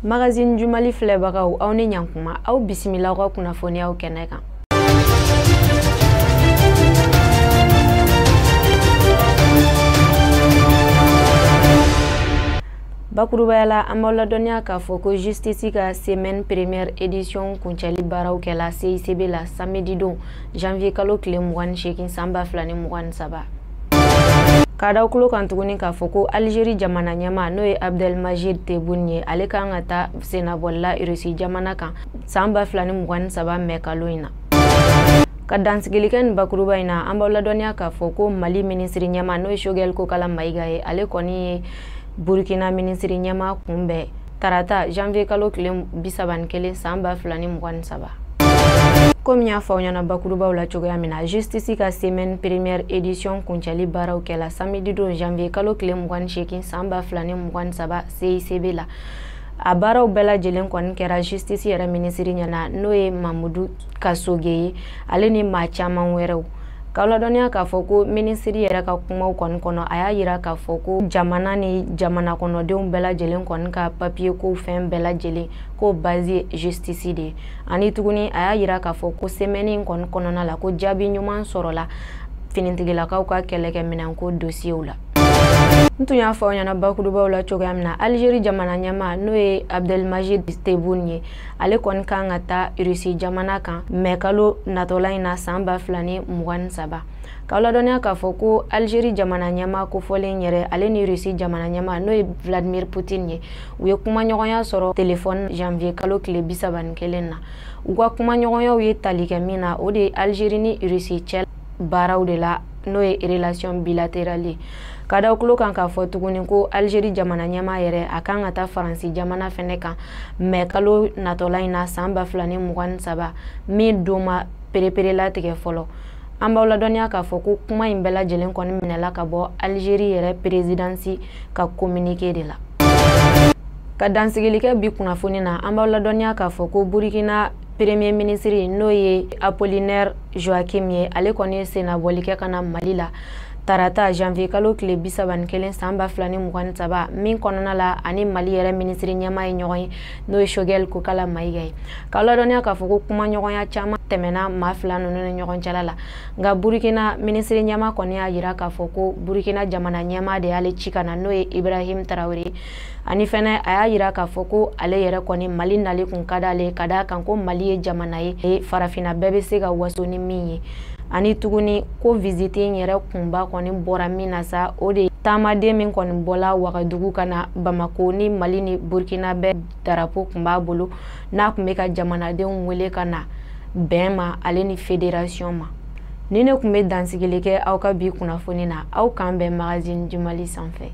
Magazine du Mali filɛbagaw, aw ni ɲankuma, aw bisimila aw ka kunnafoniyaw kɛnɛ kan. Bakurubaya la, an b'aw ladɔnniya k'a fɔ ko justice ka semaine première édition kuncɛli baaraw kɛla CICB la samedi don janvier kalo tile 28 san 2023. K'a d'aw tulo kan tuguni k'a fɔ ko Algérie jamana ɲɛmaa n'o ye Abdelmajid Tebboune ye, ale kan ka taa sennabɔli Russie jamana kan san 2023 mɛ kalo in na. Ka dansigili kɛ nin bakuruba in na, an b'aw ladɔnniya k'a fɔ ko Mali minisiri ɲɛmaa n'o ye Choguel Kokalla Maïga ye, ale kɔni ye Burkina minisiri ɲɛmaa kunbɛn tarata janvier kalo tile 31 san 2023. Komi y'a fɔ aw ɲɛna bakurubaw la cogoya min na, justice ka semaine première édition kuncɛli baaraw kɛla samedi don janvier kalo tile 28 san 2023 CICB la. A baaraw bɛɛ lajɛlen kɔni kɛra justice yɛrɛ minisiri ɲɛna n'o ye Mamudu Kasoge ye, ale ni maa caman wɛrɛw. K'aw ladɔnniya k'a fɔ ko minisiri yɛrɛ ka kumaw kɔni kɔnɔ, a y'a yira k'a fɔ ko jamana ni jamana kɔnɔdenw bɛɛ lajɛlen kɔni ka papiye ko fɛn bɛɛ lajɛlen ko base ye justice de ye. Ani tuguni a y'a yira k'a fɔ ko semaine in kɔni kɔnɔna la, ko jaabi ɲuman sɔrɔla finitigilakaw ka kɛlɛkɛminɛnko dossier la. N tun y'a fɔ aw ɲɛna bakurubaw la cogoya min na, Algérie jamana ɲɛmaa n'o ye Abdelmajid Tebboune ye, ale kɔni kan ka taa Russie jamana kan mɛ kalo natɔla in na san 2023. K'aw ladɔnniya k'a fɔ ko Algérie jamana ɲɛmaa kofɔlen yɛrɛ, ale ni Russie jamana ɲɛmaa n'o ye Vladimir Poutine ye, u ye kumaɲɔgɔnya sɔrɔ téléphone janvier kalo tile 31 na. U ka kumaɲɔgɔnyaw ye tali kɛ min na, o de ye Algérie ni Russie cɛ baaraw de la, n'o ye relation bilatérale ye. Ka d'aw tulo kan k'a fɔ tuguni ko Algérie jamana ɲɛmaa yɛrɛ, a kan ka taa Faransi jamana fɛnɛ kan mɛ kalo natɔla in na san 2023, min don ma perepere latigɛ fɔlɔ. An b'aw ladɔnniya k'a fɔ ko kuma in bɛɛ lajɛlen kɔni minɛla ka bɔ Algérie yɛrɛ présidence ka communiqué de la. Ka dansigili kɛ bi kunnafoni na, an b'aw ladɔnniya k'a fɔ ko Burkina premier ministre n'o ye Apollinaire Joachim ye, ale kɔni ye sennabɔli kɛ ka na Mali la tarata janvier kalo tile 31 san 2023, min kɔnɔna la ani Mali yɛrɛ minisiri ɲɛmaa ye ɲɔgɔn ye n'o ye Choguel Kokalla Maïga ye. K'aw ladɔnniya k'a fɔ ko kumaɲɔgɔnya caman tɛmɛna maa fila ninnu ni ɲɔgɔn cɛla la, nka Burkina minisiri ɲɛmaa kɔni y'a yira k'a fɔ ko Burkina jamana ɲɛmaa de y'ale ci ka na n'o ye Ibrahim Traoré. Ani fɛnɛ a y'a yira k'a fɔ ko ale yɛrɛ kɔni Mali nali kun ka d'ale, ka d'a kan ko Mali ye jamana ye farafinna bɛɛ bɛ se ka waso ni min ye. Ani tuguni ko visite in yɛrɛ kunba kɔni bɔra min na sa, o de taamaden min kɔni bɔla Wagadugu ka na Bamako ni Mali ni Burkina bɛɛ darapo kun b'a bolo, n'a kun bɛ ka jamanadenw wele ka na bɛn ma ale ni fédération ma. Ni ne kun bɛ dansigili kɛ aw ka bi kunnafoni na, aw k'an bɛn Magazine du Mali sanfɛ.